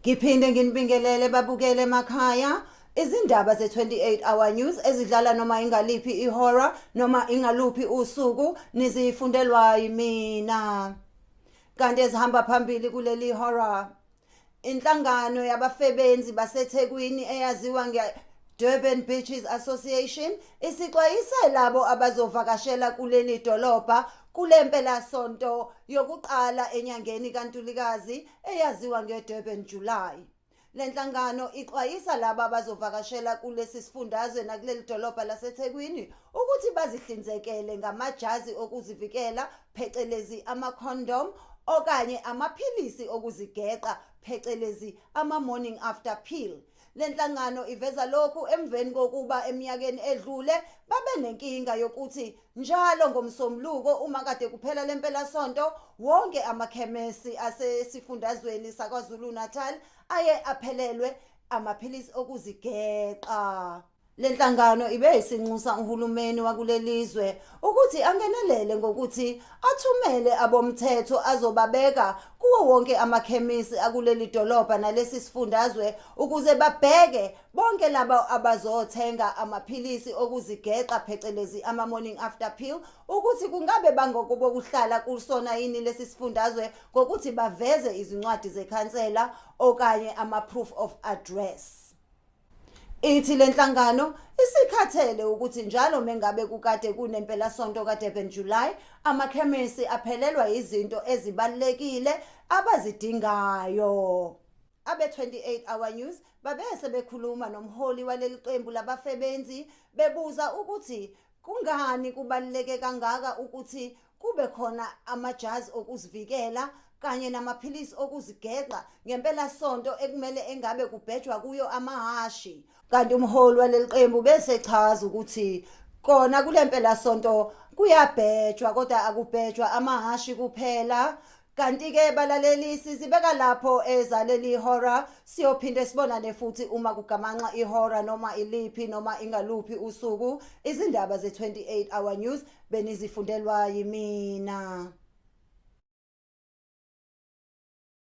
Ngiphinde nginibingelele babukele emakhaya. Izindaba ze-28 Hour News ezidlala noma ingaliphi ihora noma ingaluphi usuku nizifundelwa yimina. Kanti ezihamba phambili kuleli hora inhlangano yabafebenzi baseThekwini eyaziwa nge Durban Beaches Association isixwayise labo abazovakashela kuleli dolobha kule mpelasonto yokuqala enyangeni kaNtulikazi eyaziwa nge-Durban July. Le nhlangano ixwayisa labo abazovakashela kulesi sifundazwe nakuleli dolobha laseThekwini ukuthi bazihlinzekele ngamajazi okuzivikela phecelezi ama-condom okanye amaphilisi okuzigeqa phecelezi ama-morning after pill. Le nhlangano iveza lokhu emveni kokuba eminyakeni edlule babe nenkinga yokuthi njalo ngoMsombuluko uma kade kuphela lempelasonto wonke amakhemesi asesifundazweni saKwaZulu-Natal aye aphelelwe amaphilisi okuzigeqa. Le nhlangano ibe isinxusa uhulumeni wakulelizwe ukuthi angenelele ngokuthi athumele abomthetho azobabeka kuwo wonke amakhemisi akuleli dolobha nalesi sifundazwe ukuze babheke bonke laba abazothenga amaphilisi okuzigeqa phecelezi ama-morning after pill ukuthi kungabe bangokubokuhlala kusona yini lesi sifundazwe ngokuthi baveze izincwadi zekhansela okanye ama-proof of address. Ithi lenhlangano isikhathele ukuthi njalo mengabe kukade kunempelasonto kaDurban July amakhemisi aphelelwa izinto ezibalekile abazidingayo. Abe-28 Hour News babe sebekhuluma nomholi waleli qembu labafebenzi bebuza ukuthi kungani kubaluleke kangaka ukuthi kube khona amajazi okuzivikela kanye namaphilisi okuzigeqa ngempelasonto ekumele engabe kubhejwa kuyo amahashi. Kanti umholi waleli qembu bese chaza ukuthi kona kule mpelasonto kuyabhejwa kodwa akubhejwa amahashi kuphela. Kanti-ke balaleli sizibeka lapho ezaleli hora siyophinde sibonane futhi uma kugamanxa ihora noma iliphi noma ingaluphi usuku. Izindaba ze-28 Hour News benizifundelwa yimina.